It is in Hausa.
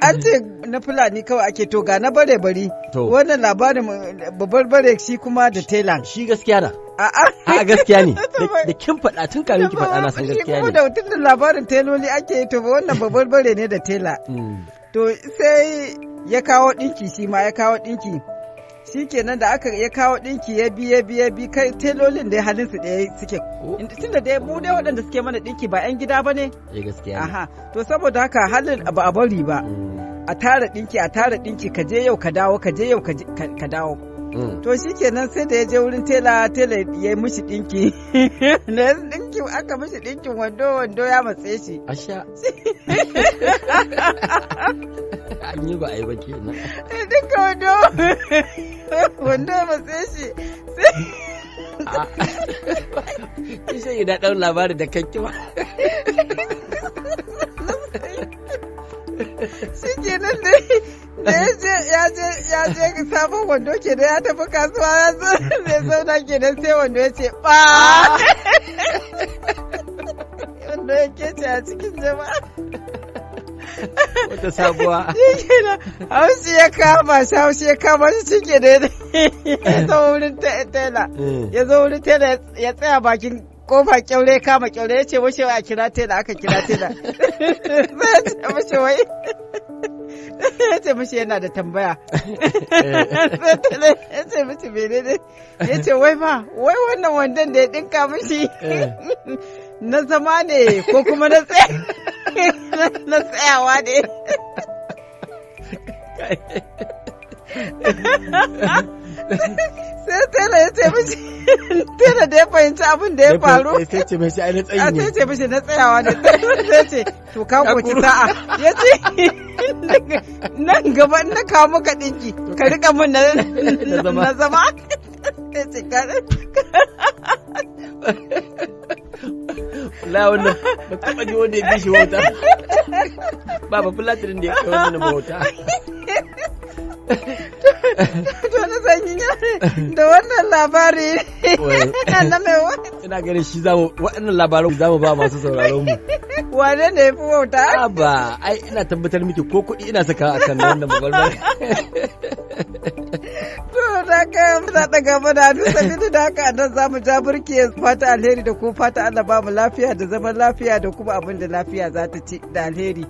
An ce na Fulani kawai ake, to ga na bare bari. To. Wannan labarin babbar bare shi kuma da telan. Shi gaskiya na. A'a. A gaskiya ne. Da kin faɗa, tun kamin ki faɗa na san Shi gaskiya kuma ne. da tun da labarin teloli ake yi, to wannan babbar bare ne da tela. To sai ya kawo ɗinki, shi ma ya kawo ɗinki. Shi kenan, da aka ya kawo ɗinki, ya bi ya bi ya bi, kai telolin da halin su ɗaya suke. Oh. Tunda dai mu dai waɗanda suke mana ɗinki ba 'yan gida ba ne. Eh, gaskiya ne. Aha. To saboda haka halin ba a bari ba. A tara ɗinki, a tara ɗinki, ka je yau ka dawo, ka je yau ka dawo. To shi kenan, sai da ya je wurin tela, tela ya yi mishi ɗinki. Da ya ɗinki, aka mishi ɗinkin wando, wando ya matse shi. Asha. An yi ba a yi ba kenan. Ɗinka wando, wando ya matse shi. Sai Kin sai da ɗan labarin da kanki ba. Shi kenan, da ya je sabon wando ke da ya tafi kasuwa, ya zo zai zauna kenan, sai wando ya ce ba, wando ya kece a cikin jama'a. Wata sabuwa. Shi kenan, haushi ya kama shi, haushi ya kama shi, shi ke da ya zo wurin tela. Ya zo wurin tela, ya tsaya bakin kofa, kyaure ya kama kyaure, ya ce mashi a kira tela. Aka kira tela, sai ya ce mashi wai, ya ce mashi yana da tambaya. Sai tela ya ce mashi menene? Ya ce wai fa wai wannan wandon da ya dinka mashi na zama ne ko kuma na tsayawa ne? Sai tela ya ce mishi, tela da ya fahimci abin da ya faru, Sai ce mai shi ai na tsayi a ne. Sai ce mishi na tsayawa ne. Sai ce to ka koci sa'a, ya ce nan gaba in na kawo maka ɗinki ka riƙa min na Na zama. Na zama. Ya ce ka La wannan ba taɓa ji wanda ya bi shi wauta. Ba ba fulatirin da ya kai wannan wauta. To na sanyi da wannan labari Wai. na mai Ina ganin shi zamu, waɗannan labaran zamu ba masu sauraron mu. Wane ne ya fi wauta? Ba, ai ina tabbatar miki ko kuɗi ina saka akan wannan babbar bare. To da ka muna ɗaga mana hannu, sabili da haka nan za mu ja burki. Fata alheri da kuma fata Allah ba mu lafiya da zaman lafiya da kuma abin da lafiya za ta ci, da alheri.